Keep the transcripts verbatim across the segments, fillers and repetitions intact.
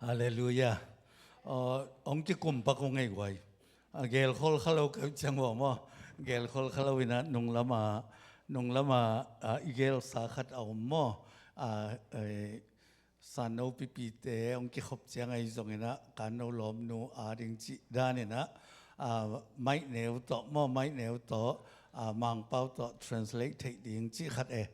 Halleluia. Aw, hong kikum pak hong ngei guai. A gelkhol kha lo keu ciang vua maw? Gelkhol kha lo inah nunglama, nunglama, a, i gelsa khat a om maw? A, e, sanno pipite hong kikhop ciang ahi zonginah kanno lawmnu ading cih daninah, a, maihneu tawh maw, maihneu tawh, a, Mangpau tawh translate theih ding cih khat e.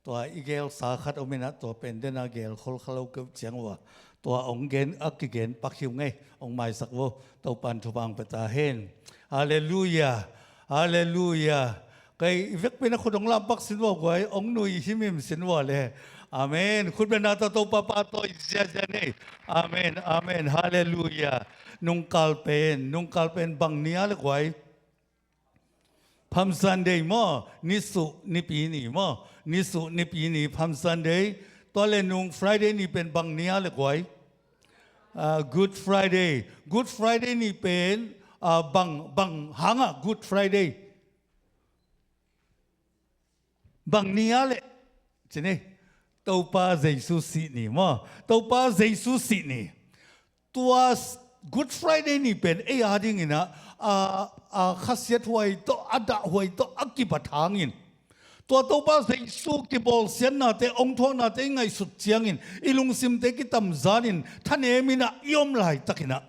Tua i gelsa khat om inah tua pen dena gelkhol kha lo keu ciang uh a, tua hong gen a kigen pak hi uh ngei. Hong maisak vo. Topan thupha hong pia ta hen. Halleluia. Halleluia. Kei i vekpi na khut hong lampak sin vo guai, hong nui himhim sin vo le. Amen. Khut bena ta Topa pahtawi ziazia nei. Amen. Amen. Halleluia. Nungkal pen, nungkal pen bang ni a le guai? Palm Sunday maw, nisuh nipi ni maw, nisuh nipi ni Palm Sunday. Tua le nung Friday ni pen bang ni a le guai? Ah, Good Friday. Good Friday ni pen, ah, bang, bang hangah Good Friday? Bang ni a le? Cini, Topa Jesu sih ni maw, Topa Jesu sih ni. Tua s-, Good Friday ni pen ei a dinginah, a, a khasiat huai tawh, a dah huai tawh a kibat hangin, tua Topa Jesu kibawlsiatnate, hong thuaknate i ngaihsut ciangin i lungsimte kitamzanin thanem inah i om laitakinah,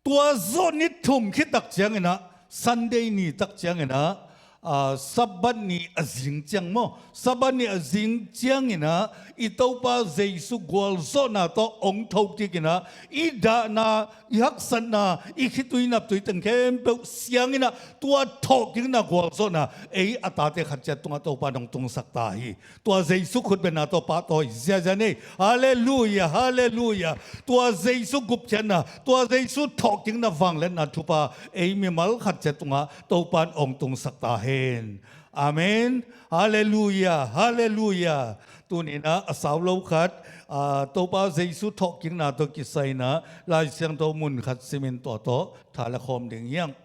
tua zawh ni thum khit tak cianginah, Sunday ni tak cianginah, a, Sabbath ni a zing ciang maw, Sabbath ni a zing cianginah i Topa Jesu gualzawhna tawh hong tho kikinah, i dahna, i haksatna, i khitui naptui teng khempeuh sianginah, tua thawhkikna gualzawhna ei a tate khat ciat tungah Topa nong tungsak ta hi. Tua Jesu khutbetna tawh pahtawi ziazia nei. Halleluia, halleluia. Tua Jesu gupkhiatna, tua Jesu thawhkikna vangliatna thupha ei mimal khat ciat tungah Topan hong tungsak ta hen. Amen. Halleluia, halleluia. Tuninah a sau lo khat, a, Topa Jesu thawhkikna tawh kisai inah Lai Siangtho mun khat simin tua tawh tha la khawm ding hiang.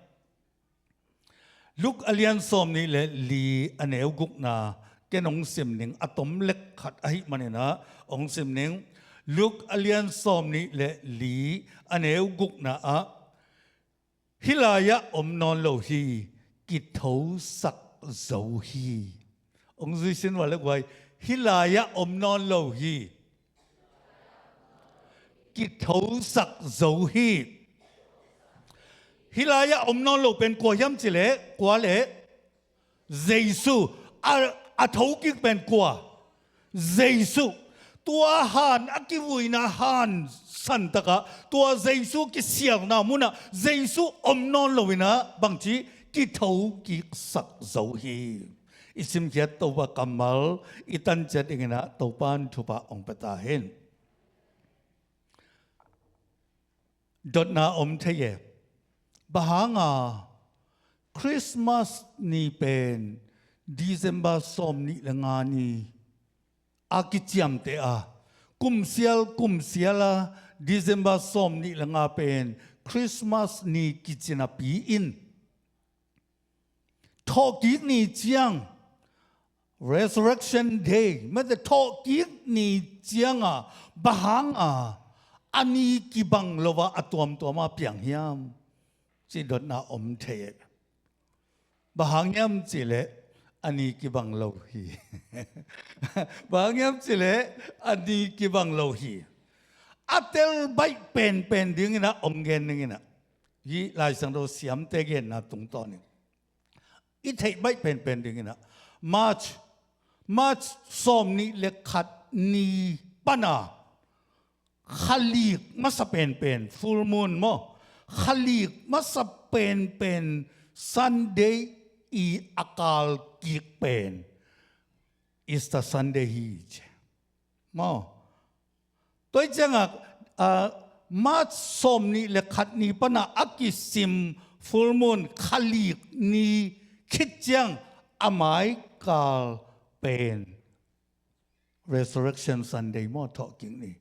Luke a lian sawm nih le li a neu gukna ken hong sim ning, a tom lek khat ahih maninah hong sim ning. Luke a lian sawm nih le li a neu gukna ah, hih lai-ah om nawn lo hi, kithosak zo hi. Hong zui sin vua le guai, hih lai-ah om nawn lo hi, kithosak zo hi. Hih lai-ah om nawn lo pen kua hiam cileh, kua leh? Jesu. A, a thokik pen kua? Jesu. Tua han a kivuina han santakah, tua Jesu kisialna munah Jesu om nawn loinah bangci, kithokiksak zo hi. I simkhiat Topa kammal i tanciat dinginah Topan thupha hong pia ta hen. Dotna om thei e. Bang hanga Christmas ni pen December sawm nih le nga ni a kiciamteh a, kumsial kumsiala December sawm nih le nga pen Christmas ni kici napi-in, thawhkik ni ciang, Resurrection Day, mate thawhkik ni cianga bang hanga a ni kibang lo a, a tuamtuama piang hiam? Ci dotna om thei e. Bang hang hiam cileh a ni kibang lo hi. Bang hang hiam cileh a ni kibang lo hi. A tel baih penpen dinginah hong gen dinginah, hih Lai Siangtho siamte genna tungtawnin i theih baih penpen dinginah, March, March sawm nih le khat ni pana khalik masa penpen, full moon maw, khalik masa penpen Sunday i a kal kik pen Easter Sunday hi ci maw. Tua hi ciangah, ah, March sawm nih le khat ni pana a kisim full moon khalik ni khit ciang a maikal pen Resurrection Sunday maw, thawhkik ni.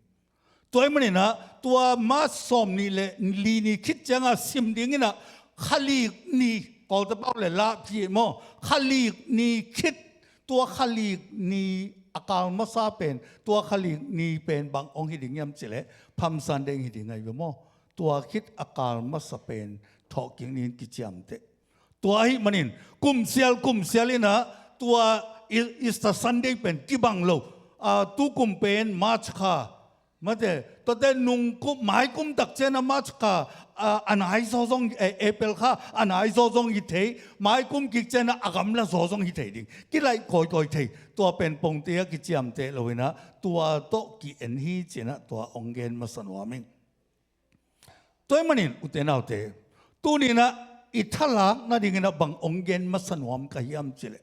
Tua hi maninah tua March sawm nih le li ni khit cianga sim dinginah khalik ni, Kawlte pau le lahphi maw, khalik ni khit, tua khalik ni A kal masa pen tua kha li ni pen bang hong hi ding hiam cih leh Palm Sunday hi ding ahi ve maw. Tua khit a kal masa pen thawhkik ni in kiciamteh. Tua ahih manin kumsial kumsial in ah tua E-, Easter Sunday pen kibang lo. Ah, tu kum pen March kha, mate, tuate nung kum, mai kum tak ciang ah March kha, ah, a nai zaw zong, eh, April kha a nai zaw zong hi thei, mai kum kik ciang ah a gamla zaw zong hi thei ding. Kilaih kawikawi thei. Tua pen pongte ah kiciamteh lo in ah tua tawh ki-en hi ci-in ah tua hong gen masa nuam ing. Tua ahih manin ute naute, tuni in ah i thalak nading in ah bang hong gen masa nuam ka hiam cih leh,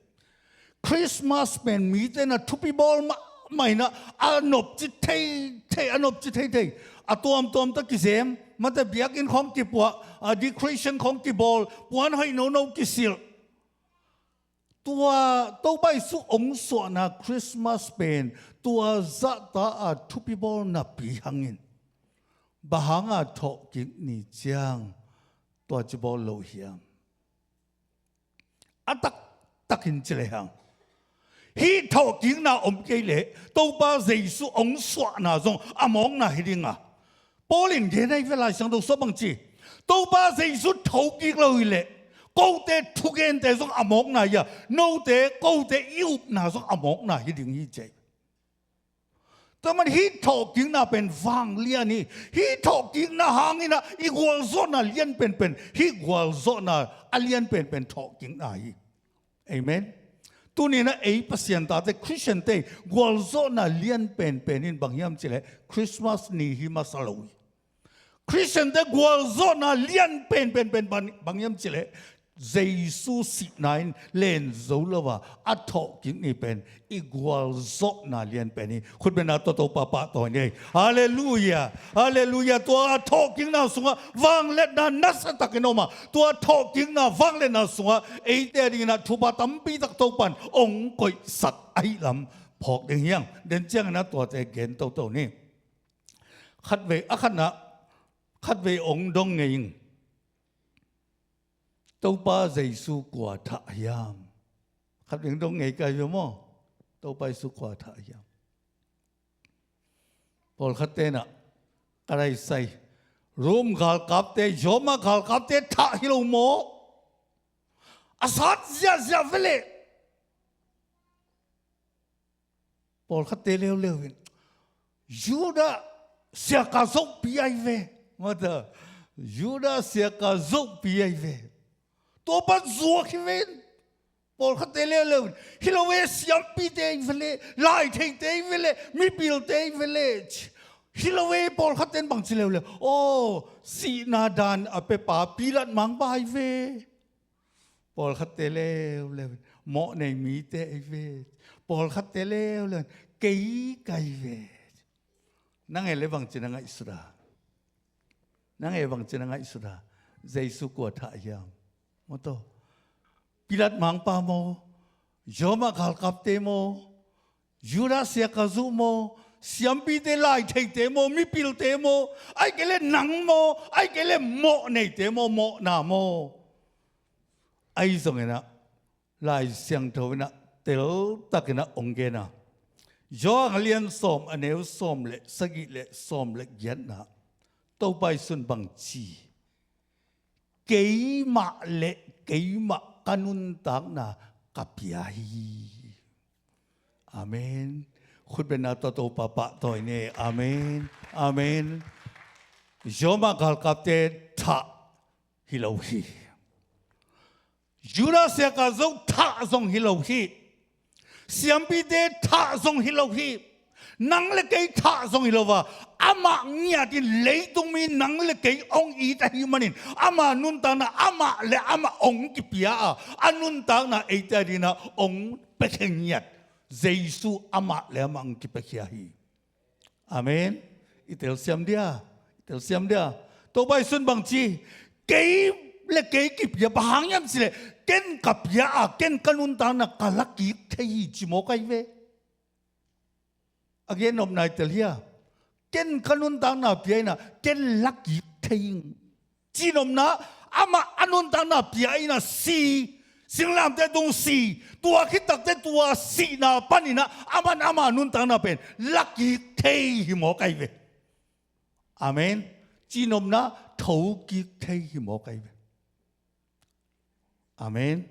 Christmas pen mite in ah thupi bawl mahmah in ah a nopci theithei, a nopci theithei, a tuamtuam tawh kizem, mate, biakinn khawng kipuah, a decoration khawng kibawl, puan hoih nono kisilh. Tua Topa Jesu hong suahna Christmas pen tua zahta a thupi bawl napi hangin, bang hanga thawhkik ni ciang tua ci bawl lo hiam? A taktakin ci lehang, hih thawhkikna om kei leh Topa Jesu hong suahna zong a mawkna hi ding a. Paul in gen ahi ve, Lai Siangtho sung bang ci, Topa Jesu thokik lo hi leh kote thugente zong a mawkna hi a, note kote i upna zong a mawkna hi ding hi ci. Tua man hih thawhkikna pen vanglian hi. Hih thawhkikna hangin ah i gualzawhna lian penpen, hih gualzawhna a lian penpen thawhkikna hi. Amen. Tuni in ah ei Pasian tate, Christian te gualzawhna lian penpen in bang hiam cih leh Christmas ni hi masa lo hi. Christian te gualzawhna lian penpen pen bang, bang hiam cih leh Jesu sihna in len zo lo a, a thawhkik ni pen i gualzawhna lian pen hi. Khutbetna tawh Topa pahtawi ni. Halleluiah. Halleluiah. Tua thawhkikna sungah vangliatna nasa takin om a, tua thawhkikna vangliatna sungah eite adingin ah thupha tampi tak Topa in hong koihsak ahih lam phawk ding hi hang. Den ciangin ah tuate gen toto ni. Khatvei, a khatna, khatvei hong dong ngei ing. Topa Jesu kua thah hiam? Khatvei hong dong ngei ka hi ve maw? Topa Jesu kua thah hiam? Pawlkhatte in ah, ka daisai, Rome galkapte, Roma galkapte thah hi lo maw? A sat ziahziah ve leh. Pawlkhatte leuleu in, Judah siaka zohpi ahi ve. Mata, Judah siaka zohpi ahi ve. Tua pan zuak hi ve. Pawlkhatte leuleu in, hi lo e, siampite ahi ve leh, laitheite ahi ve leh, mipilte ahi ve leh. Hi lo e, pawlkhatte in bangci leuleu. Aw, sihna dan a pepa Pilat mangpa ahi ve. Pawlkhatte leuleu in, mawhnei mite ahi ve. Pawlkhatte leuleu in, kei ka hi ve. Nang e leh bangci na ngaihsut a? Nang e bangci na ngaihsut a? Jesu kua thah hiam? Mawtaw. Pilat mangpa maw? Roma galkapte maw? Judah siaka zoh maw? Siampite, laitheite maw? Mipilte maw? Ahih kei leh nang maw? Ahih kei leh mawhneite maw? Mawhna maw? Ahi zongin ah, Lai Siangtho in ah teltakin ah hong gen a, Johan a lian sawm, a neu sawm le sagih le sawm le giatna, Topa Jesu in bangci, keimah le keimah ka nuntakna ka pia hi. Amen. Khutbetna tawh Topa pahtawi ni. Amen. Amen. Roma galkapte thah hi lo hi. Judah siaka zoh thah zong hi lo hi. Siampite thah zong hi lo hi. Nang le kei thah zong hi lo a, amah ngiatin leitung mi nang le kei hong it ahih manin, ama nuntakna amah le amah hong kipia a, a nuntakna eite adingin ah hong piakhia ngiat Jesu amah le amah hong kipiakhia hi. Amen. I telsiam dia, i telsiam dia. Topa Jesu in bangci, kei le kei kipia, bang hang hiam cih leh ken ka pia a, ken ka nuntakna ka lakik thei hi ci mawk ahi ve. A gen nopna i tel hia? Ken ka nuntakna pia in ah, ken lakik thei ing. Cih nopna, amah a nuntakna pia in ah si, Singlamteh tung si, tua khit takteh tua sihna panin ah aman ama nuntakna pen lakik thei hi mawk ahi ve. Amen. Cihnopna, thokik thei hi mawk ahi ve. Amen.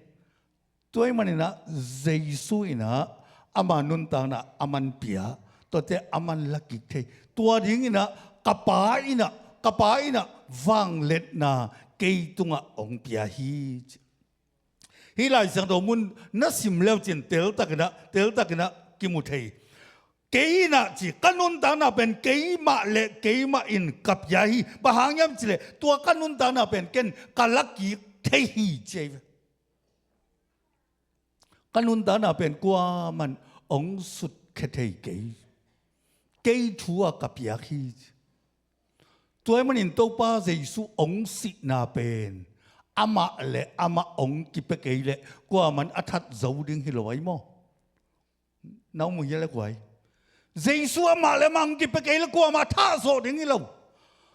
Tua ahih manin ah Jesu in ah ama nuntakna aman pia, tuate aman lakik thei. Tua dingin ah ka Pa in ah, ka Pa in ah vangliatna kei tungah hong pia hi. Hih Lai Siangtho mun na sim leucin teltakin ah, teltakin ah kimu thei. Kei in ah ci, ka nuntakna pen keimah le keimah in ka pia hi. Bang hang hiam cih leh tua ka nuntakna pen ken ka lakik thei hi ci ahi ve. Ka nuntakna pen kuaman hong sutkhia thei kei. Kei thu-a ka piak hi ci. Tua ahih manin Topa Jesu hong sihna pen amah le amah hong kipia kei leh kuaman a that zo ding hi lo ahi maw? Na mu hia le kuai. Jesu amah le amah hong kipia kei leh kuamah thah zawh ding hi lo.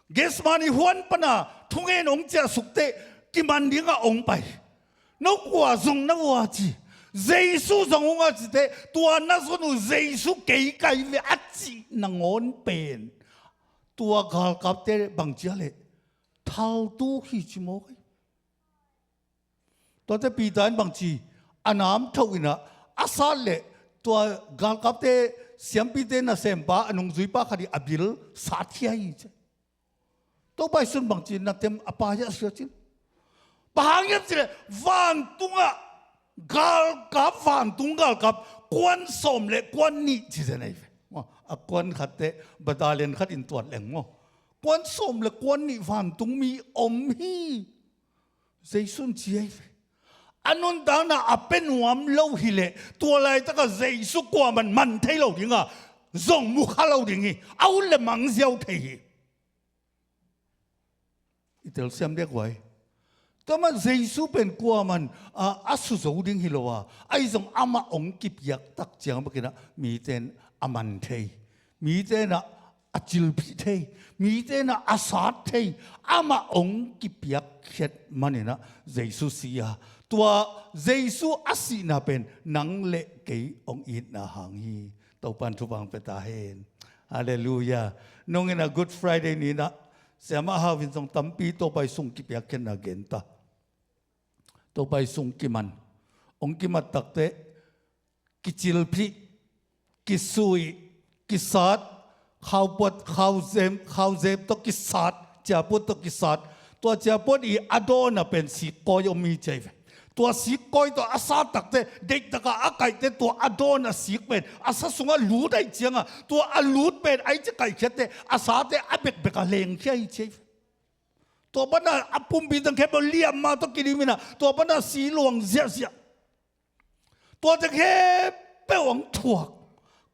Gethsemane huan pana thungen hong ciahsuk teh kiman dingah hong pai. No kua zong na vua ci. Jesu zong hong a ci teh tua na zon uh Jesu kei ka hi ve a cih nangawn pen tua galkapte bang cia leh thaltu hi ci mawk hi. Tuate Peter in bangci a nam tho in ah a sat leh tua galkapte siampite nasempa a nungzuipa khat in a bil sat hi a hi ci. Topa Jesu in bangci na tem a pai a sia cin. Bang hang hiam cih leh vantungah galkap, vantung galkap kuan sawm le kuan nih ci zen ahi ve. A kuan khatte battalion khat in tuat leng maw? Kuan sawm le kuan nih vantung mi om hi. Jesu in ci ahi ve. A nuntakna a pia nuam lo hi leh tua laitakah Jesu kuaman man thei lo ding a, zong mu kha lo ding hi. A ut le mang ziau thei hi. I telsiam dek huai. Tua mah Jesu pen kuaman a, a su zo ding hi lo a, ahi zong amah hong kipiak tak ciang bek in ah mite in a man thei. Mite in ah a cilphih thei, mite in ah a sat thei, amah hong kipiakkhiat manin ah Jesu si a, tua Jesu a sihna pen nang le kei hong itna hang hi. Topa'n thupha hong pia ta hen. Halleluiah. Nung in ah Good Friday ni in ah siamah Hau in zong tampi Topa Jesu hong kipiakkhiatna gen ta. Topa Jesu hong kiman, hong kimat takteh kicilphih, kisui, kisat, khaupuat, khauzem, khauzem tawh kisat, ciapuat tawh kisat. Tua ciapuat i a dawn ah pen sikkawi om hi ci ahi ve. Tua sikkawi tawh a sat takteh deihtak a a kaihteh tua a dawn a sik pen a sa sungah lut ahih ciangah tua a lut pen a i ci kaihkhiatteh a sate a bekbek a lengkhia hi ci ahi ve. Tua pana a pumpi teng khempeuh liamma tawh kidim in ah tua pana si luang ziahziah. Tua teng khempeuh hong thuak,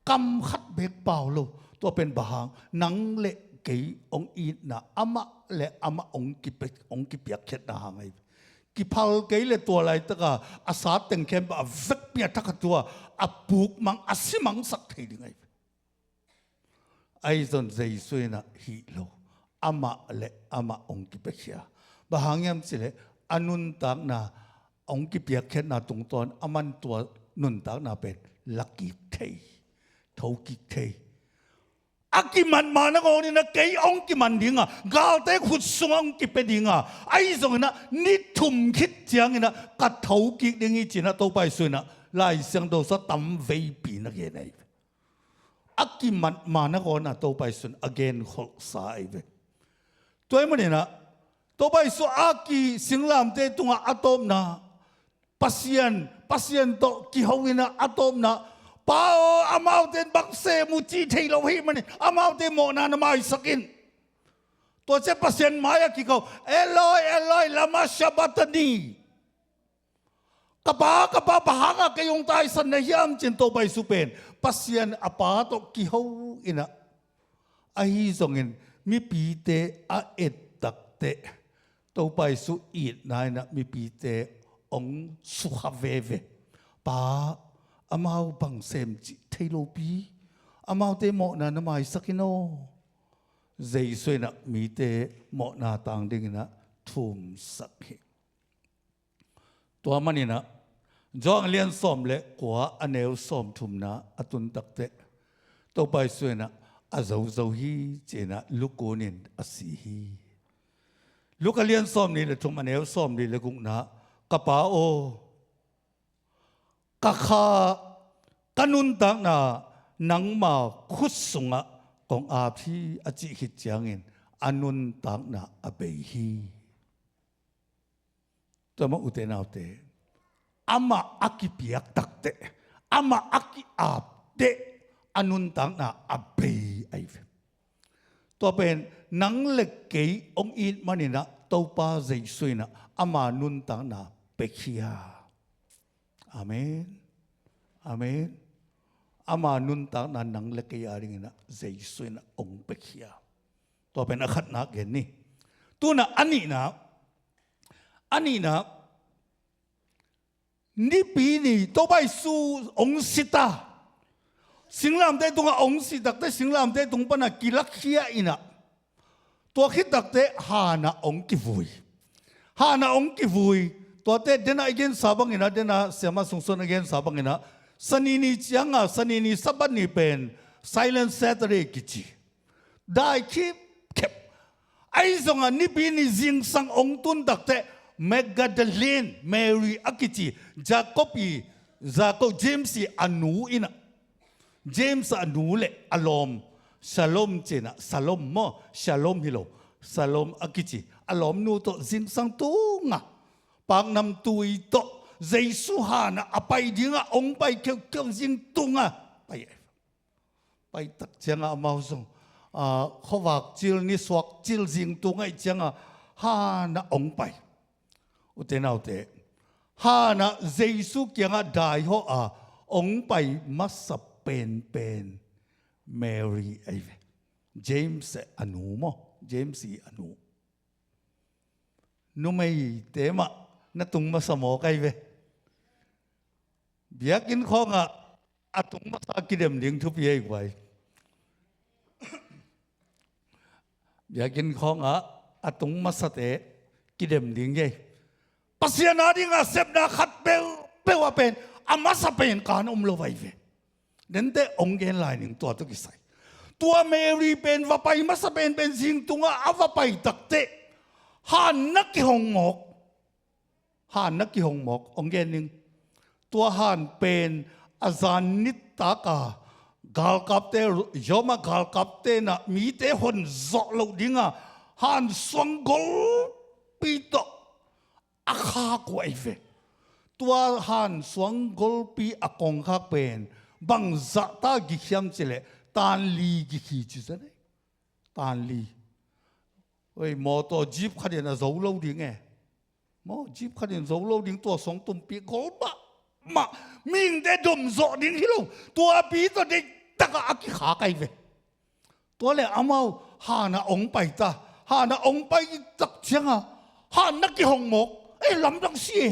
kam khat beek pau lo. Tua pen bang hang, nang le kei hong itna, amah le amah hong kipe-, hong kipiakkhiatna hang ahi. Kiphal kei leh tua laitaka a sat teng khempeuh a vekpi a thakhat tua a pukmang, a simangsak thei ding ahi. Ahi zong Jesu in ah hih lo, amah le amah hong kipiakhia. Bang hang hiam cih leh a nuntakna hong kipiakkhiatna tungtawn a man tua nuntakna pen lakik thei, thokik thei. A kimat ma nangawn in ah kei hong kiman ding a, galte khut sungah hong kipia ding a, ahi zongin ah ni thum khit ciangin ah ka thokik ding hi ci-in ah Topa Jesu in ah Lai Siangtho sung ah tamveipi na gen ahi. A kimat ma nangawn ah Topa Jesu in a genkholhsa ahi ve. Tua ahih manin ah Topa Jesu a ki singlamteh tungah a tawpna, Pasian, Pasian tawh kiho in ah a tawpna, Pa aw, amaute in bang sem uh cih thei lo ahih manin amaute mawhna na maisak in. Tua ciang Pasian mai-ah kiko, Eloi, Eloi, lama sabachthani? Ka Pa, ka Pa, bang hangah kei hong taisan na hiam, ci-in Topa Jesu pen Pasian a Pa tawh kiho in ah, ahi zongin mipite a et takteh Topa Jesu itna in ah mipite hong sukha veve. Pa, amau bang sem cih thei lopi, amaute mawhna na maisak in aw. Jesu in ah mite mawhna tang dingin ah thumsak hi. Tua manin ah Johan a lian sawm le kua a neu sawm thumna a tun takteh Topa Jesu in ah a zozo hi ci-in ah lukun in a si hi. Luka lian sawm nih le thum a neu sawm nih le gukna, "Ka Pa aw, ka kha, ka nuntakna nangma khut sungah kong ap hi," a cih khit ciangin a nuntakna a bei hi. Tua mah ute naute, amah a kipiak takteh, amah a ki-ap teh a nuntakna a bei ahi ve. Tua pen nang le kei hong it manin ah Topa Jesu in ah ama nuntakna pekhia. Amen. Amen. Ama nuntakna nang le kei adingin ah Jesu in ah hong pekhia. Tua pen a khatna gen ni. Tu-in ah a nihna, a nihna, Nipi ni Topa Jesu hong si ta. Singlamteh tungah hong si takteh singlamteh tung panah kilakhia in ah, tua khit takteh hanah hong kivui. Hanah hong kivui. Tuate denah i gensa bangin ah, denah siamah sungsuan a gensa bangin ah, Sanini ciangah, Sanini Sabbath ni pen Silent Saturday kici. Dai khipkhep. Ahi zongah Nipi ni zingsang hong tun takteh Magdalene Mary a kici, Jacob i, Jacob, James i a nu in ah, James a nu le a lawm, Salome ci-in ah, Salome maw, Shalom hi lo, Salome a kici a lawmnu tawh zingsang tungah, paknamtui tawh Jesu hanah a pai dingah hong pai kheukheu zing tungah pai. Pai tak ciangah amau zong, ah, khuavak cil, nisuak cil zing tung ahih ciangah hanah hong pai. Ute naute, hanah Jesu kiangah daihawh a hong pai masa penpen Mary ahi ve. James a nu maw, James i a nu. Numeite mah na tung masa mawk ahi ve. Biakinn khawngah a tung masa kidem ding thupi ahi guai. Biakinn khawngah a tung masate kidem ding hi. Pasian adingah sepna khat peuhpeuh ah pen a masa pen kan om lo ahi ve. Denteh hong gen lai ning tua tawh kisai. Tua Mary pen va pai masa penpen zing tungah a va pai takteh han na kihong mawk. Han na kihong mawk, hong gen ning. Tua han pen a zan nitak a galkapte, Roma galkapte in ah mite hon zawh loh dingah han suang golpi tawh a khak uh ahi ve. Tua han suang golpi a kongkhak pen bangzah ta gikhiam cileh tan li gikhi ci zen ahi. Tan li. Oi, mawtaw jeep khat in a zo lo ding e. Maw, jeep khat in zo lo ding, tua suang tumpi gol mahmah. Mihingte dom zawh ding hi lo. Tuapi tawh deihtakah a kikhak ahi ve. Tua le amau hanah hong pai ta. Hanah hong pai tak ciangah han na kihong mawk. Eh, lamdang si e.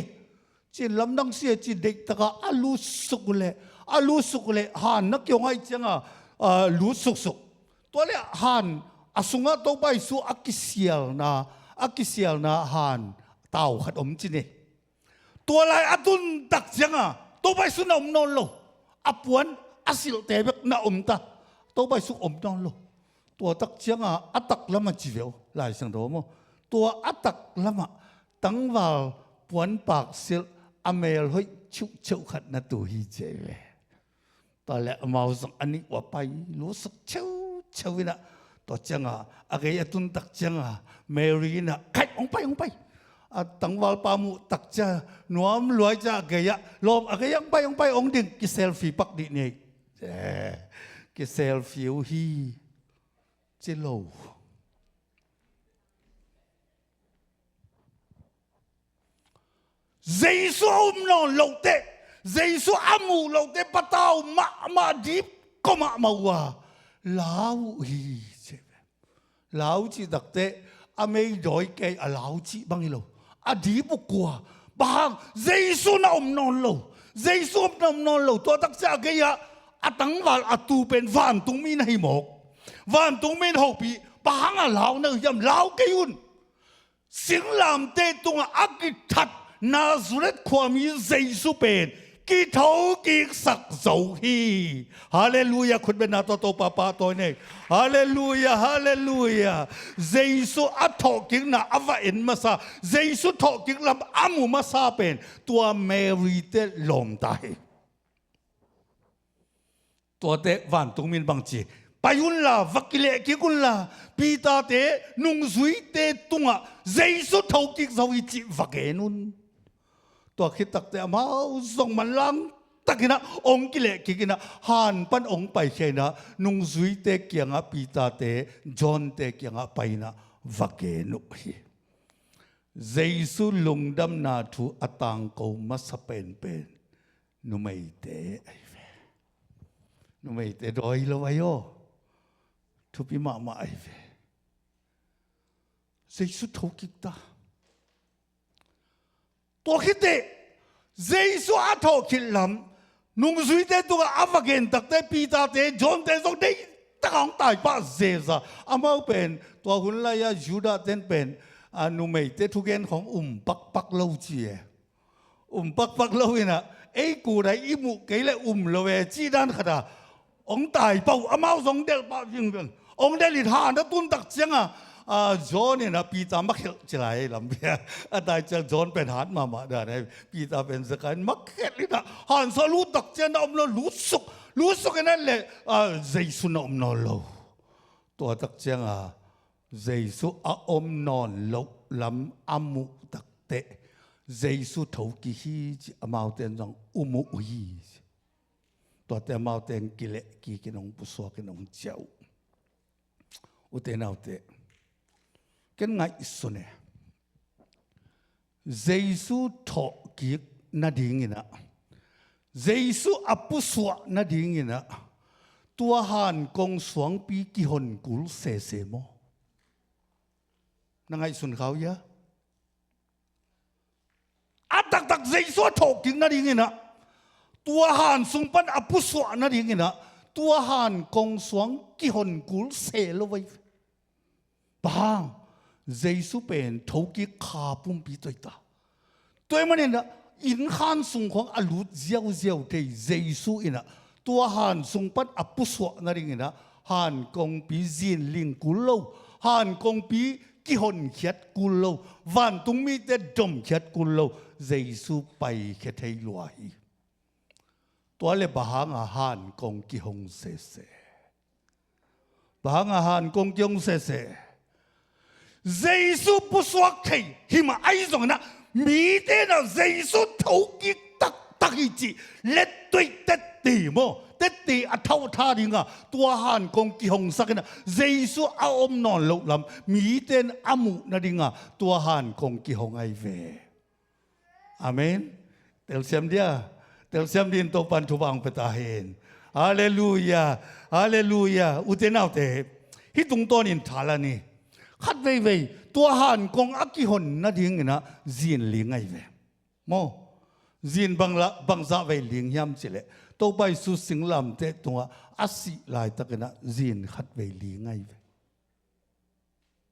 Ci-in lamdang si e, ci-in deihtakah a lutsuk uh leh, a lutsuk uh leh han na kihong ahih ciangah, ah, lutsuk suk. Tua le han a sungah Topa Jesu a kisialna, a kisialna han tau khat om ci ni. Tua lai a tun tak ciangah Topa Jesu na om nawn lo. A puan a silhte bek na om ta. Topa Jesu om nawn lo. Tua tak ciangah a taklamah ci ve uh, Lai Siangtho maw. Tua a taklamah tangval puanpak silh a mel hoih cheuhcheuh khat na tu hi ci ve. Tua le amau zong a nih uh a pai lutsuk cheuhcheuh in ah, tua ciangah a gei a tun tak ciangah Mary in ah, "Khai, hong pai, hong pai." A tangvalpa muh tak ciang nuam luai ciang a gei ah, "Lawm, a gei ah hong pai, hong pai, hong ding, kiselfie pak dih ni ei." Eh, kiselfie uh hi ci lo. Jesu a um nawn loh teh, Jesu a muh loh teh patau mahmah, dip kua mahmah uh a lau uh hi ci ve. Lau cih takteh a meidawi kei a lau cih bang hi lo. A dip uh kua. Bang hang, Jesu na om nawn lo. Jesu na om nawn lo. Tua tak ciang a gei ah a tangval a tu pen vantungmi na hi mawk. Vantungmi in hopih, "Bang hang a lau na uh hiam? Lau kei un." Singlamteh tungah a kithat Nazareth khuami Jesu pen kithokiksak zo hi. Halleluiah. Khutbetna tawh Topa pahtawi ni. Halleluiah, halleluiah. Jesu a thawhkikna a va en masa, Jesu thawhkik lam a mu masa pen tua Mary te lawmta hi. Tuate vantungmi in bang ci? Pai unla, va kilehkik unla, Peter-te nungzuite tungah Jesu thokik zo hi cih va gen un. Tua khit takteh amau zong manlang takinah hong kilehkik inah, han pan hong paikhia inah, nungzuite kiangah, Peter-te, John-te kiangah pai inah va gen uh hi. Jesu lungdamna thu a tangko masa penpen numeite ahi ve. Numeite dawi lo ahi aw. Thupi mahmah ahi ve. Jesu thokik ta. Tua khit teh Jesu a thawhkik lam nungzuite tungah a va gen takteh Peter-te, John-te zong deihtak a hong taipah zeza. Amau pen tua hun lai-ah Judah-ten pen a numeite thugen khawng um pakpak lo ci e. Um pakpak lo inah, ei kudai i muh kei le um lo e cih dan khat a hong taipah uh, amau zong delh pah vingveng. Hong delh in han a tun tak ciangah, a, John inah Peter makhelh ci lai lam bia. A tai ciang John pen hat mahmah dan e. Peter pen zaka in makhelh inah han sung lut tak ciang na om lo, lutsuk, lutsuk inah le, a, Jesu na om nawn lo. Tua tak ciangah Jesu a om nawn loh lam a muh takteh Jesu thokik hi ci, amaute in zong um uh hi ci. Tuate amaute in kilehkik in hong pusuak in hong ciah uh. Ute naute, ken ngaihsun e. Jesu thawhkik nadinginah, Jesu a pusuah nadinginah tua hankong suangpi kihon kul sese maw? Na ngaihsun kha uh hia? A taktak Jesu a thawhkik nadinginah, tua han sung pan a pusuah nadinginah, tua hankong suang kihon kul se lo vai. Bang hang? Jesu pen thokik kha pumpi tawh hi ta. Tua ahih maninah, innkhan sung khawng a lut ziauziau thei Jesu inah, tua han sung pan a pusuah nadinginah, hankongpi zinling kul lo, hankongpi kihonkhiat kul lo, vantungmite domkhiat kul lo, Jesu paikhia thei lua hi. Tua le bang hanga hankong kihong sese? Bang hanga hankong kihong sese? Jesu pusuak thei hi mah ahi zonginah, mite inah Jesu thokik taktak hi cih lettuih tette maw, tette a thauh tha dinga tua hankong kihongsak inah, Jesu a om nawn loh lam mite in a muh nadinga tua hankong kihong ahi ve. Amen. Telsiam dia. Telsiam din Topan thupha hong pia ta hen. Halleluiah. Halleluiah. Ute naute, hih tungtawnin thalan hi. Khat veivei tua hankong a kihon nadinginah zinling ahi ve. Maw? Zin bang la, bangzah vei ling hiam cileh, Topa Jesu singlamteh tungah a sih laitakinah zin khat vei ling ahi ve.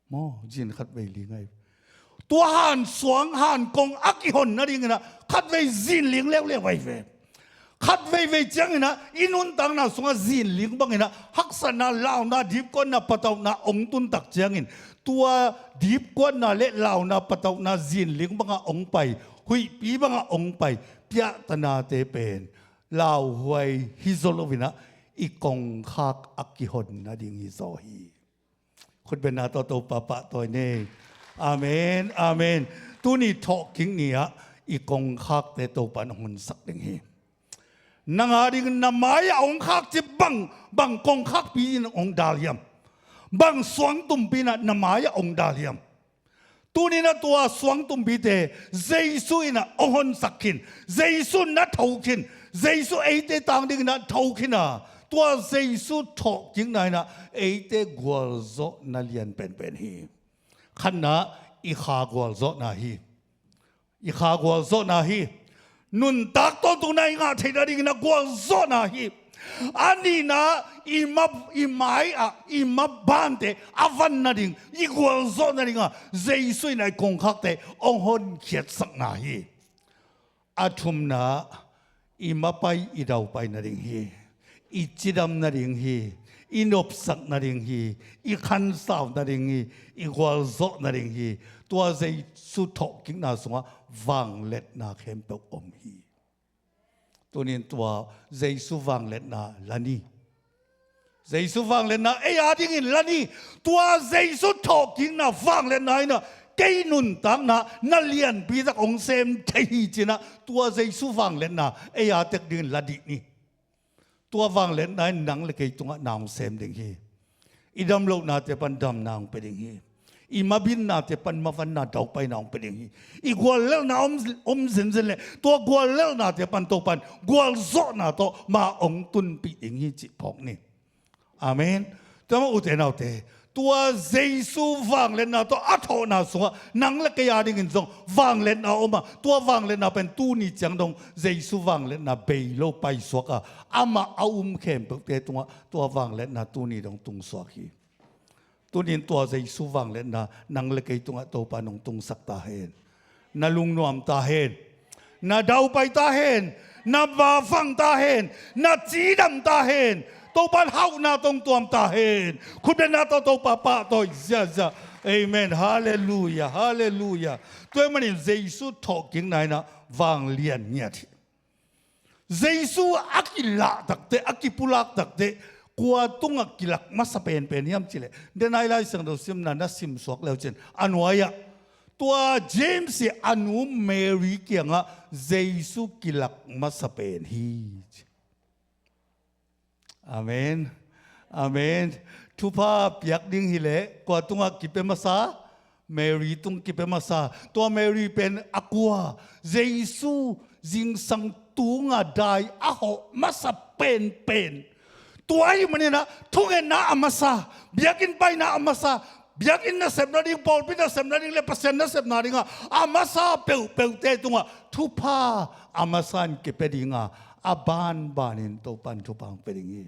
Maw, zin khat vei ling ahi. Tua han suang, hankong a kihon nadinginah khat vei zin ling leuleu ahi ve. Khat veivei cianginah i nuntakna sungah zin ling banginah haksatna, launa, dipkuatna, patauhna hong tun tak ciangin, tua dipkuatna le launa, patauhna zin ling bangah hong pai, huihpi bangah hong pai piahtanate pen lauhuai hi zaw loinah i kongkhak a kihon nading hi zaw hi. Khutbetna tawh Topa pahtawi ni. Amen, amen. Tuni thawhkik ni-ah i kongkhakte Topa in hong honsak ding hi. Nang ading na mai-ah hong khak ci bang, bang kongkhakpi in hong dal hiam? Bang suangtumpi inah na mai-ah hong dal hiam? Tuninah tua suangtumpite Jesu inah hong honsak khin, Jesu na tho khin, Jesu eite tang dinginah tho khin a, tua Jesu thawhkikna inah eite gualzawhna lian penpen hi. Khatna, i kha gualzawhna hi. I kha gualzawhna hi. Nuntak tawntungna i ngah theih nadingin a gualzawhna hi. A nihna, i ma, i mai-ah i mabante a van nading, i gualzawh nadinga Jesu in a i kongkhakte hong honkhiatsakna hi. A thumna, i mapai i daupai nading hi. I cidam nading hi. I nopsak nading hi. I khansau nading hi. I gualzawh nading hi. Tua Jesu thawhkikna sungah vangliatna khempeuh om hi. Tunin tua Jesu vangliatna la ni. Jesu vangliatna ei a dingin la ni. Tua Jesu thawhkikna vangliatna inah kei nuntakna na lianpi tak hong sem thei hi cinah tua Jesu vangliatna ei a tek dingin la dih ni. Tua vangliatna in nang le kei tungah na hong sem ding hi. I damlohnate pan damna hong pia ding hi. I mabinnate pan mavanna daupaina hong pia ding hi. I guallelhna om, om zenzen le tua guallelhnate pan Topan gualzawhna tawh ma hong tunpih ding hi cih phawk ni. Amen. Tua mah ute naute, tua Jesu vangliatna tawh a thawhna sungah nang le kei a dingin zong vangliatna om a, tua vangliatna pen tuni ciang dong Jesu vangliatna bei lo paisuak a, amah a um khempeuhte tungah tua vangliatna tuni dong tungsuak hi. Tunin tua Jesu vangliatna nang le kei tungah Topa nong tungsak ta hen. Na lungnuam ta hen. Na daupai ta hen. Na vafang ta hen. Na cidam ta hen. Topan hauhna tong tuam ta hen. Khutbetna tawh Topa pahtawi ziazia. Amen. Halleluia. Halleluia. Tua ahih manin Jesu thawhkikna inah vanglian ngiat hi. Jesu a kilah takte, a kipulak takte, kua tungah kilak masa penpen hiam cileh, denai Lai Siangtho simna na simsuak leucin a nuai-ah tua James i a nu Mary kiangah Jesu kilak masa pen hi. Amen. Amen. Thupha piak ding hileh kua tungah kipia masa? Mary tung kipia masa. Tua Mary pen a kua? Jesu zingsang tunga dai a hawh masa penpen. Tua ahih maninah thungetna a masa, biakinn paina a masa, biakinn nasepna ding, pawlpi nasepna ding le Pasian nasepna dingah a masa peuhpeuhte tungah thupha a masa in kipia dinga, a banbanin Topan thupha hong pia ding hi.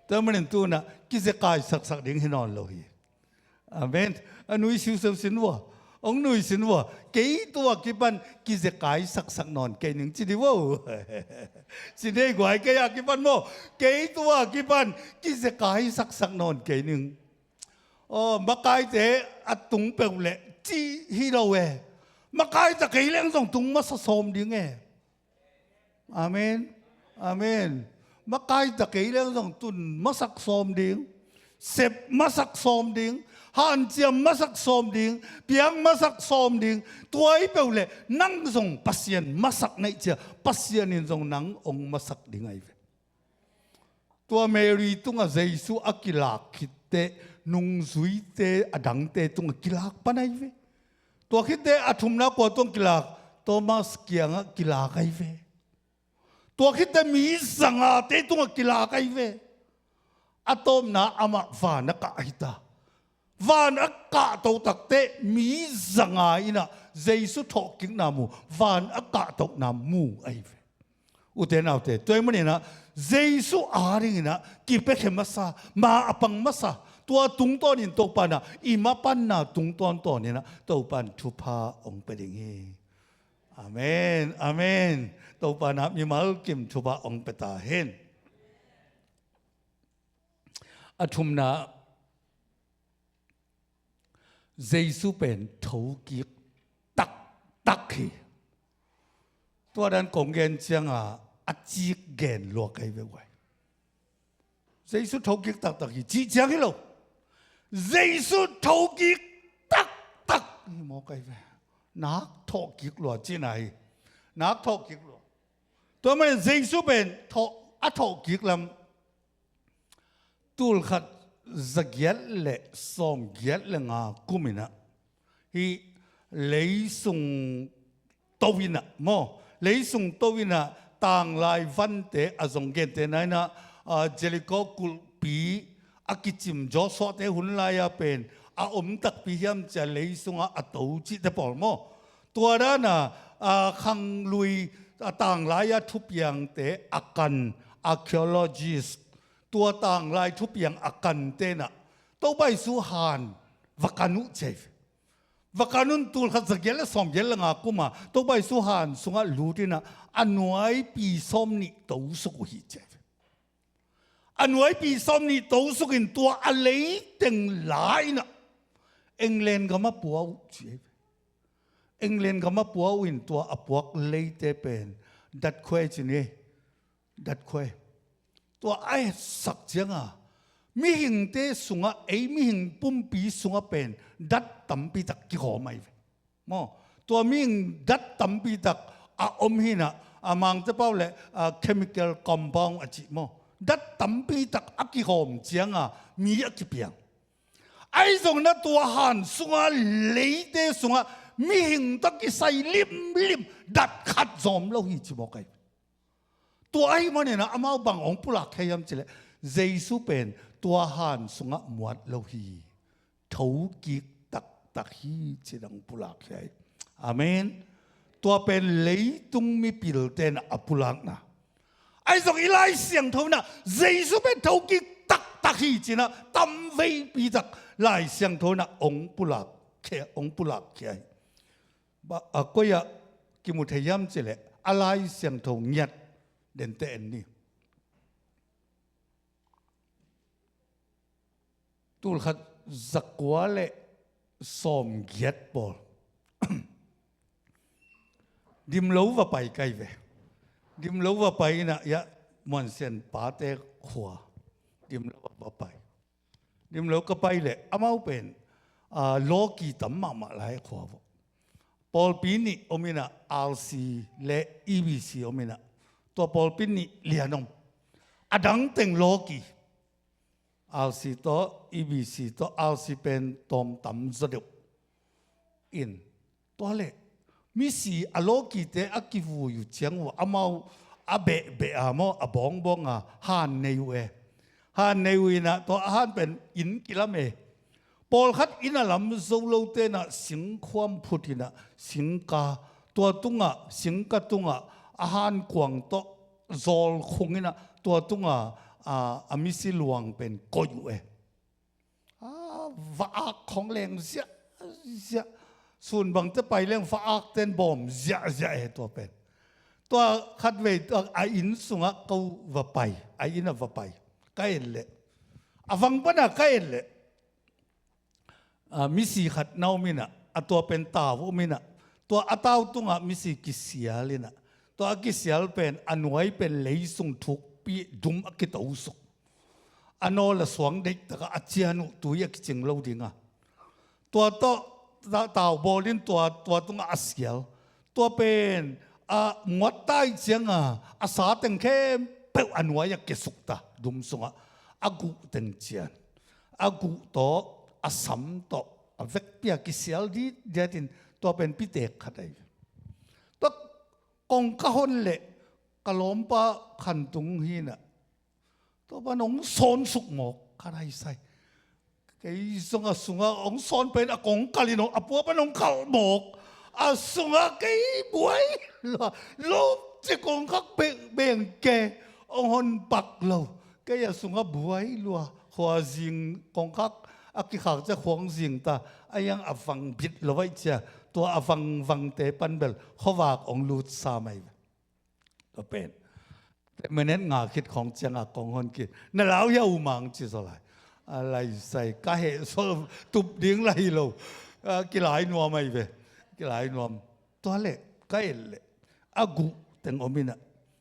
Tua manin tunah kizekai saksak ding hi nawn lo hi. Amen. A nui siuseu sin vua. Hong nui sin vua. Kei tua kipan kizekai saksak nawn kei ning ci di vua. Ci nei guai kei a kipan maw. Kei tua kipan kizekai saksak nawn kei ning. Aw, makaite a tung peuh leh ci hi lo e. Makai ta kei leng zong tung masa sawm ding e. Amen. Amen. Makai ta kei leng zong tun masak sawm ding, sep masak sawm ding, hanciam masak sawm ding, piang masak sawm ding, tua hi peuh leh nang zong Pasian masak na hih ciang Pasian in zong nang hong masak ding ahi ve. Tua Mary tungah Jesu a kilak khitteh nungzuite a dangte tungah kilak pan ahi ve. Tua khitteh a thumna kua tungah kilak? Thomas kiangah kilak ahi ve. Tua khitteh mi zangate tungah kilak ahi ve. A tawpna amah van a kah ahi ta. Van a kahto takteh mi zanga inah Jesu thawhkikna mu, van a kahtohna mu ahi ve. Ute naute, tua ahih maninah Jesu a dinginah kipiakhia masa, ma a pang masa, tua tungtawnin Topa inah i mapanna tungtawn tawninah Topa in thupha hong pia ding hi. Amen. Amen. Topa inah mimal kim thupha hong pia ta hen. A thumna, Jesu pen thokik taktak hi. Tua dan kong gen cianga a cik gen luak ahi ve uai. Jesu thokik taktak hi cih ciang hi lo. Jesu thokik taktak hi mawk ahi ve. Nak thawhkik lua cihna hi. Nak thawhkik lua. Tua manin Jesu pen thawh, a thawhkik lam tulkhat zagiat le sawmgiat le nga kuminah hih leisung to inah maw, leisung to inah tanglai vante a zong gente na inah, ah, Jericho kulhpi a kicim Joshua-te hun lai-a pen a om takpi hiam cia leisungah a to cihte pawl maw. Tua dana, ah, khanglui, ah, tanglai-a thupiangte a kan archaeologist tua tanglai thupiang a kan tenah Topa Jesu han va kan uh ci ahi ve. Vakanun tulkhat zagiat le sawmgiat le nga kuma Topa Jesu han sungah lut inah a nuaipi sawmnih tosuk uh hi ci a hi ve. A nuaipi sawmnih tosuk in tua a leiteng la inah England gamah pua uh ci a hi ve. England gamah pua uh in tua a puak leite pen datkhuai ci ni. Datkhuai. Tua a etsak cianga mihingte sungah, ei mihing pumpi sungah pen dat tampitak kihawm ahi ve. Maw, tua mihing dat tampitak a om hinah, a Mangte pau le a chemical compound a cih maw, dat tampitak a kihawm cianga mi a kipiang. Ahi zongin a tua han sunga leite sungah mihing tawh kisai limlim dat khat zawm lo hi ci mawk ahi. Tua ahi maninah amau bang hong pulak khia hiam cileh Jesu pen tua han sungah muat lo hi. Thokik taktak hi ci-in hong pulak khia hi. Amen. Tua pen leitung mipilte inah a pulakna. Ahi zong i Lai Siangtho inah Jesu pen thokik taktak hi ci-inah tamveipi tak Lai Siangtho inah hong pulak khia, hong pulak khia hi. Ba, a koi-ah kimu thei hiam cileh a Lai Siangtho ngiat dente en ni. Tulkhat zakua le sawmgiat pawl. Dimlo va pai kai ve. Dimlo va pai inah iah Muansian pate khua. Dimlo va pai. Dimlo ka pai leh amau pen a, lawki tam mahmah lai a khua vawh. Pawlpi nih om inah R C le E B C om inah tua pawlpi nih lian om. A dangteng lawki. R C tawh E B C tawh R C pen tawm tam zaw deuh. In tua leh misi a lawkite a kivui uh ciang uh amau a behbeh a maw a bawngbawng a han nei uh e. Han nei uh inah tua a han pen inn kilam e. Pawlkhat inn a lam zo lote inah singkhuam phut inah singka tua tungah singka tungah a hankuang tawh zawlkhung inah tua tungah a, a misi luang pen koih uh e. A, va-ak khawng leng ziahziah. Sunbangte pai leng va-akten bawm ziahziah e tua pen. Tua khatvei tua a inn sungah ko va pai, a inn ah va pai. Ka en leh a vang pana ka en leh a, misi khat na om inah a tua pen tau om inah tua a tau tungah misi kisial inah tua a kisial pen a nuai pen leisung thukpi dum a kitosuk. A nawl a suang deihtakah a cian uh tui a kicing lo dinga tua tawh ta-, tau bawlin tua, tua tungah a sial. Tua pen a muat tai cianga a sa teng khempeuh a nuai a kesukta dum sungah a guh teng cian. A guh tawh a sam tawh a vekpi a kisial ditdiatin tua pen pitek khat ahi. Tua kong ka hon leh ka lawmpa khantung hinah tua pan hong sawnsuk mawk khat ahi sai. Kei zong a sungah hong sawn pen a kong kalin hong a pua pan hong kalh mawk. A sungah kei buai lua lop ci kongkhak bengke hong hon pak lo. Kei a sungah buai lua khuazing kongkhak a kikhak cia khuang zingta a iang a vang bit lo aih cia tua a vangvangte pan bel khuavak hong lut sa mai. Tua pen minute nga khit khawng cianga kong hon khin na lau hia u mang ci zaw lai. A lai sai ka heh sawl tup ding lai lo. A, kilai nuam ahi ve. Kilai nuam. Tua leh ka et leh a guh teng om inah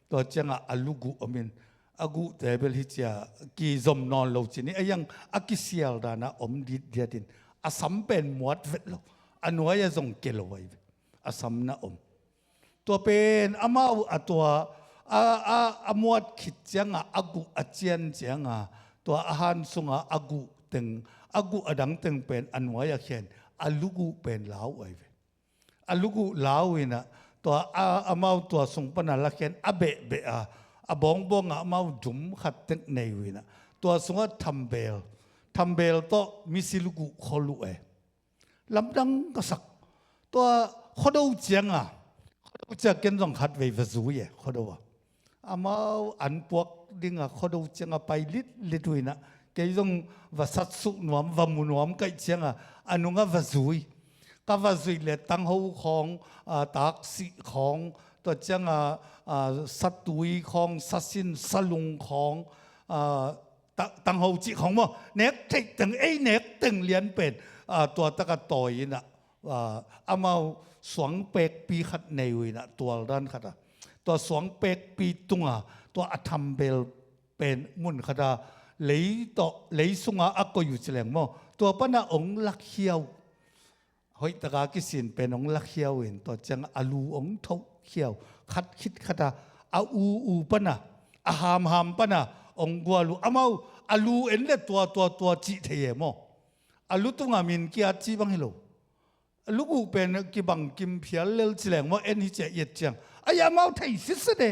tua cianga a luguh om in a guhte bel hi cia kizom nawn lo ci ni a iang a kisial dana om ditdiatin a sam pen muat vet lo. A nuai a zong ke lo ahi ve. A sam na om. Tua pen amau a tua a, a, a muat khit cianga a guh a cian cianga tua a han sunga a guh teng a guh a dang teng pen a nuai a khen a luguh pen lau ahi ve. A luguh lau inah tua a, amau tua sung pana la khen a behbeh a a bawngbawng a amau dum khat tek nei uh inah tua sungah thambel thambel tawh misi luguh khol uh e. Lamdang ka sak. Tua Khuado cianga Khuado ciang ken zong khatvei va zui e Khuado a. Amau an puak dinga Khuado cianga pai litlit uh inah kei zong va satsuh nuam va mu nuam kaih cianga a nunga va zui. Ka va zuih le tangho khawng, ah, taksih khawng, tua cianga, ah, satui khawng, sasin, salung khawng, ah, ta-, tangho cih khawng maw, nek theih teng, ei nek teng lian pen, ah, tua taka tawi inah, ah, amau suang pekpi khat nei uh inah, tual dan khat ah. Tua suang pekpi tunga, tua a thambel pen mun khat ah, lei tawh, lei sunga a koih uh ci leng maw, tua pana ong lakhia uh. Hoihtaka kisin pen ong lakhia uh in, tua ciang a lu ong thohkhia uh. Khat khit khat ah, a u u pana, a hamham pana ong gual uh. Amau a lu en le tua, tua, tua cih thei e maw. A lu tunga min kiat cih bang hi lo. A luguh pen kibang kim phial lel ci leng maw, en hi ciah i et ciang. Ai, amau thei sitset e.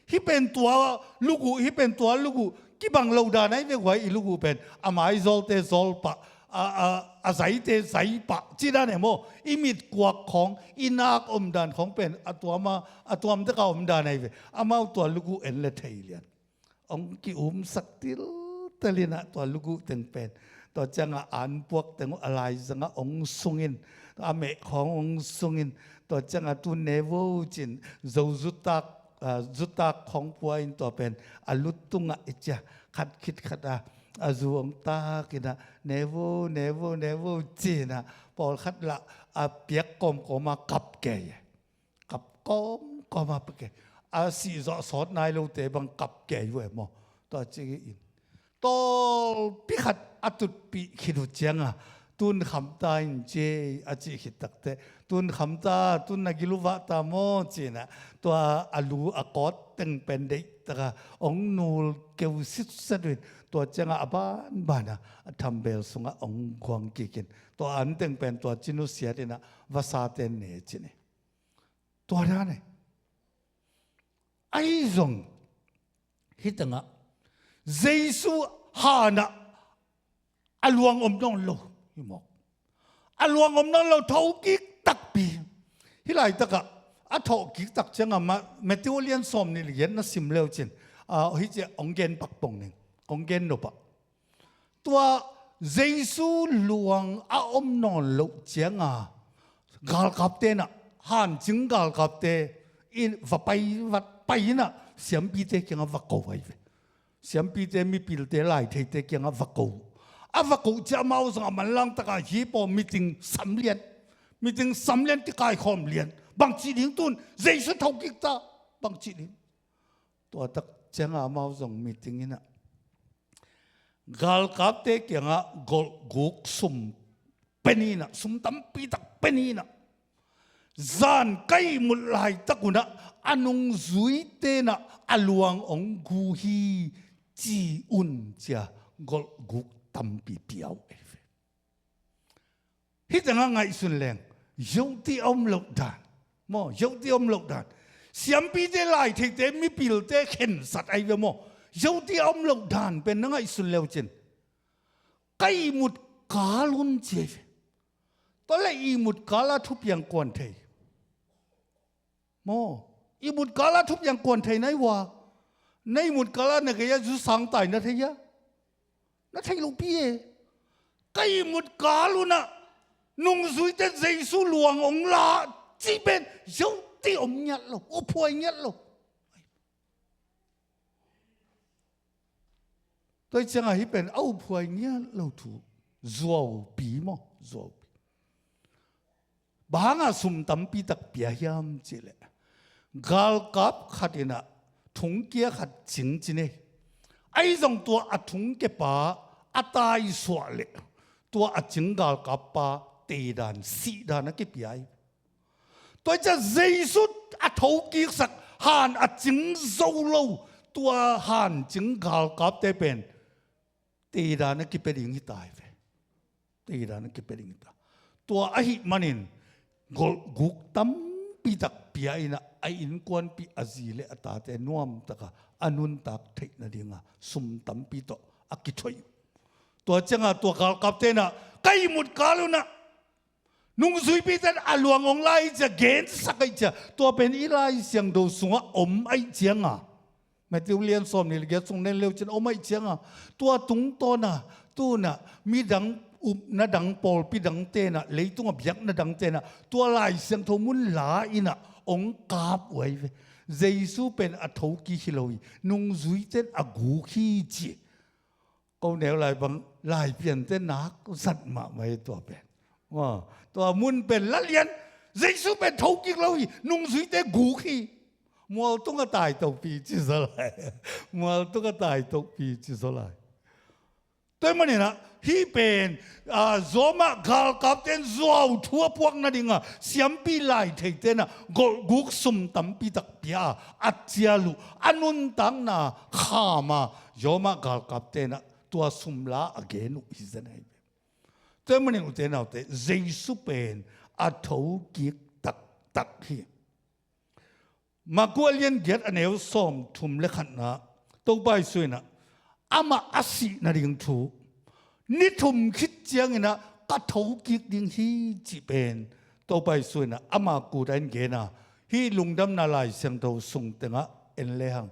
Hih pen tua luguh, hih pen tua luguh, kibang lo dan ahi ve guai, i luguh pen. A maizawlte zawl pah, a, a, a zaite zai pah, ci dan e maw. I mitkuak khawng, i nak omdan khawng pen, a tuam a, a tuam deka omdan ahi ve. Amau tua luguh en le thei lian. Ong ki-umsak tiltel inah tua luguh teng pen. Tua cianga anpuak teng uh a laizanga ong sungin, a meh khawng ong sungin, tua cianga tu nevo cin, zo zutak, ah, zutak khawng pua in tua pen a lu tungah i ciah, khat khit khat ah, a zu ong tak inah, nevo, nevo, nevo cinah, pawlkhat lah a piak kawmkawma kap kei. Kap kawmkawma pia kei. A sihzawh sawt nai lote bang kap kei uh e maw. Tua ci in. Tawlpi khat a tutpih khit uh cianga, tun khamta in ci a cih khit takteh, tun khamta, tun na gil uh vahta maw cinah, tua a lu a kawt teng pen deihtaka ong nul keu sitset uh in, tua cianga a banbana a thambel sungah ong guang kikin, tua an teng pen tua ci nusiat inah vasate ne cin e. Tua dan e. Ahi zong, hih tengah Jesu hanah a luang om nawn lo. Hi mawk. A luang om nawn lo, thokik takpi. Hih laitakah a thawhkik tak ciangah ma-, Matthew lian sawm nih le giat na sim leu cin, ah, hih ciah ong gen pakpong ning, ong gen nopah. Tua Jesu luang a om nawn loh cianga, galkapte inah, hancing galkapte in va pai, va pai inah, siampite kiangah va ko ahi ve. Siampite, mipilte, laitheite kiangah va ko. A va ko ciah amau zong a manlang takah hih paw meeting sam lian. Meeting sam lian, kikaikhawm lian. Bangci ding tun, Jesu thokik ta. Bangci ding. Tua tak ciangah amau zong meeting inah, galkapte kiangah golhguk sum pia ni inah, sum tampi tak pia ni inah, zan ka ihmut laitak unah a nungzuite inah a luang ong gu hi ci un cia golhguk tampi pia uh ahi ve. Hih tengah ngaihsun leng, yohti a om loh dan. Maw, yohti a om loh dan. Siampite, laitheite, mipilte khensat ahi ve maw. Yohti a om loh dan pen na ngaihsun leu cin, ka ihmut kal un ci ahi ve. Tua le ihmut kala thupiang kuan thei. Maw, ihmut kala thupiang kuan thei na hi ua. Na ihmut kala na gei-ah zu sangtai na thei hia? Na thei lopi e. Ka ihmut kal unah nungzuite Jesu luang ong la cih pen yohti om ngiat lo, uphuai ngiat lo. Tua hi ciangah hih pen a uphuai ngiat lo thu. Zuaupi maw, zuaupi. Bang hangah sum tampi tak pia hiam cihleh, galkap khat inah thungkia khat cing ci ni. Ahi zong tua a thungkia pa a taisuah leh, tua a cing galkap pa teidan, sihdan a kipia hi. Tua hi ciah Jesu a thokiksak han a cing zo lo, tua han cing galkapte pen teidan a kipia ding hi ta hi ve. Teidan a kipia ding hi ta. Tua ahih manin golhguk tampi tak pia inah a innkuanpih a zi le a tate nuamtaka a nuntak theih nadinga sum tampi tawh a kithoih. Tua ciangah tua galkapte inah ka ihmut kal unah nungzuipite in a luang ong la hi ciah, gensak ahi ciah, tua pen i Lai Siangtho sungah om ahi cianga, Matthew lian sawm nih le giat sung nen leu cin om ahi cianga, tua tungtawna tunah midang pupna dang, pawlpi dang tenah, leitung a biakna dang tenah tua Lai Siangtho mun la inah hong kap uh ahi ve. Jesu pen a thokik hi lo hi, nungzuite in a guk hi ci. Ko neu lai bang, Laipiante nak zat mahmah hi tua pen. Tua mun pen la lian, Jesu pen thokik lo hi, nungzuite guk hi. Mualtung a tai topi ci zaw lai. Mualtung a tai topi ci zaw lai. Tua ahih maninah hih pen, aa, Roma galkapte in zuau thu a puak nadinga siampi lai theite inah golhguk sum tampi tak pia a, a cial uh, a nuntakna kham a, Roma galkapte inah tua sum la a gen uh hi zen ahi ve. Tua ahih manin ute naute, Jesu pen a thokik taktak hi. Marku a lian giat a neu sawmthum le khatna, Topa Jesu inah amah a sih nading thu, ni thum khit cianginah ka thokik ding hi cih pen Topa Jesu inah ama kut ah in gen a, hih Lungdamna Lai Siangtho sung tengah en lehang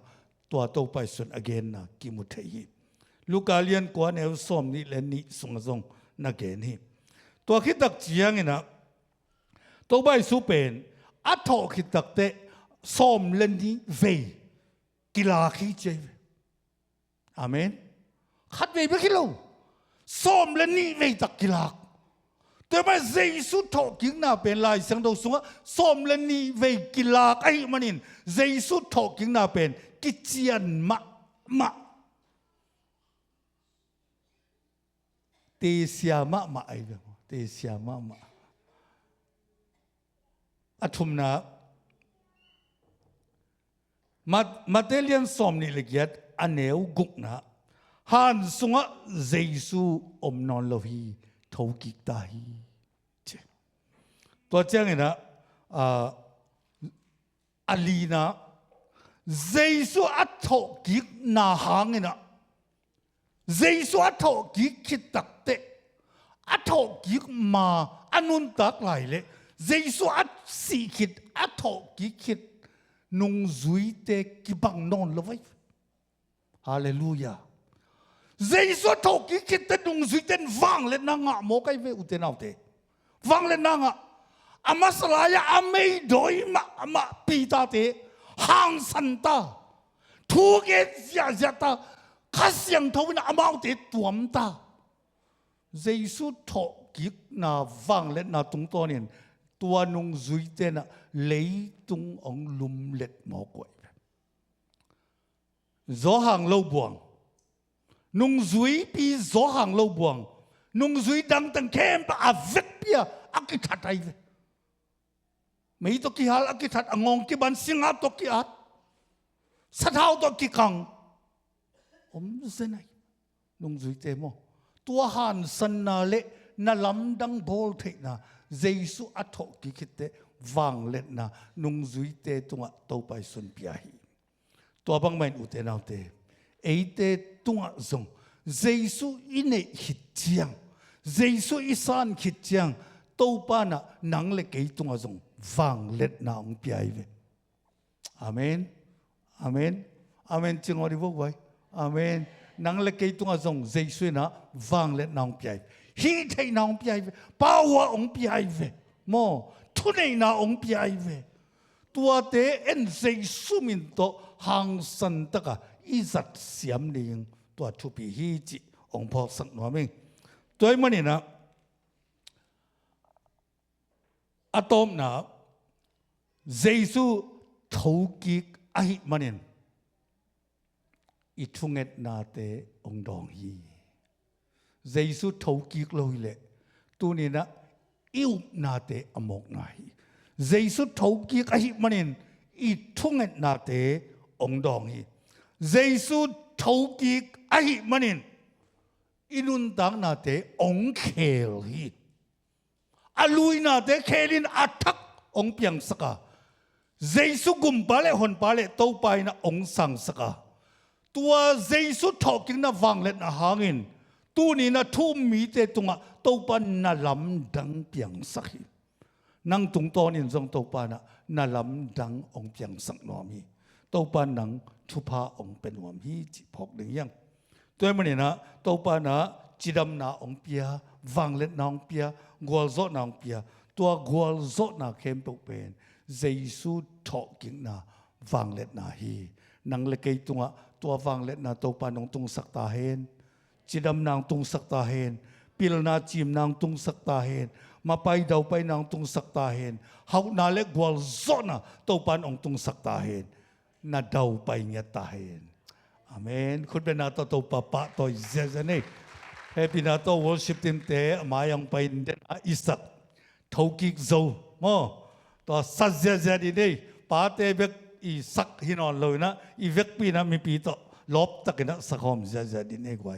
tua Topa Jesu in a genna kimu thei hi. Luka lian kua neu sawmnih le nih sungah zong na gen hi. Tua khit tak cianginah Topa Jesu pen a thawh khit takteh sawm le nih vei kilak hi ci ahi ve. Amen. Khat vei bek hi lo. Sawm le nih vei tak kilak. Tua ahih manin Jesu thawhkikna pen Lai Siangtho sungah sawm le nih vei kilak ahih manin Jesu thawhkikna pen kician mahmah. Tesia mahmah ahi ve maw? Tesia mahmah. A thumna, Mat-, Mate lian sawmnih le giat a neu gukna, han sungah Jesu om nawn lo hi, thokik ta hi. Ci. Tua cianginah, aa, a lina, Jesu a thawhkikna hanginah, Jesu a thawhkik khit takteh, a thawhkik ma a nuntak lai leh, Jesu a sih khit, a thawhkik khit, nungzuite kibang nawn lo ahi. Halleluiah. Jesu a thawhkik khitteh nungzuite in vangliatna ngah mawk ahi ve ute naute. Vangliatna ngah. A masa lai-ah a meidawi mahmah Peter-te hangsan ta. Thu gen ziahziah ta. Kha Siangtho in amaute tuam ta. Jesu thawhkikna vangliatna tungtawnin tua nungzuite inah leitung hong lumlet mawk uh ahi ve. Zawhang lo buang. Nungzuipi zawhang lo buang. Nungzui dangteng khempeuh a vekpi-a a kithat ahi ve. Mei tawh kihal a kithat, a ngawng kiban, singa tawh ki-at, sathau tawh kikang. Om zen ahi. Nungzuite maw. Tua hansanna le na lamdang bawl theihna, Jesu a thawhkik khitteh vangliatna nungzuite tungah Topa Jesu in pia hi. Tua bangmah in ute naute, eite tungah zong Jesu i neih khit ciang, Jesu i san khit ciang, Topa inah nang le kei tungah zong vangliatna hong pia hi ve. Amen. Amen. Amen. Cing aw di vo vai. Amen. Nang le kei tungah zong Jesu inah vangliatna hong pia hi ve. Hih theihna hong pia hi ve. Power hong pia hi ve. Maw, thuneihna hong pia hi ve. Tuate en Jesu min tawh hangsan taka i zat siam ding tua thupi hi cih hong phawksak nuam ing. Tua ahih maninah a tawpna, Jesu thokik ahih manin i thungetnate hong dawng hi. Jesu thokik lo hileh tuninah i upnate a mawkna hi. Jesu thokik ahih manin i thungetnate hong dawng hi. Jesu thokik ahih manin i nuntaknate hong khel hi. A luinate khelin a thak hong piangsak a, Jesu gumpa le honpa le Topa inah hong sangsak a, tua Jesu thawhkikna vangliatna hangin tuninah thu um mite tungah Topa in na lamdang piangsak hi. Nang tungtawnin zong Topa inah na lamdang hong piangsak nuam hi. Topa in nang thupha hong pia nuam hi cih phawk ding hi hang. Tua ahih maninah Topa inah cidamna hong pia, vangliatna hong pia, gualzawhna hong pia. Tua gualzawhna khempeuh pen Jesu thawhkikna vangliatna hi. Nang le kei tungah tua vangliatna Topa in hong tungsak ta hen. Cidamna hong tungsak ta hen. Pilna cimna hong tungsak ta hen. Mapai daupaina hong tungsak ta hen. Hauhna le gualzawhna Topa in hong tungsak ta hen. Na daupai ngiat ta hen. Amen. Khutbetna tawh Topa pahtawi ziazia ni. Hehpihna tawh worship teamte a mai-ah hong pai in, den a i sak thokik zo maw? Tua sa ziazia dih ni. Pate bek i sak hi nawn lo in ah, i vekpi in ah mipi tawh lawptakin ah sakhawm ziazia dih ni guai.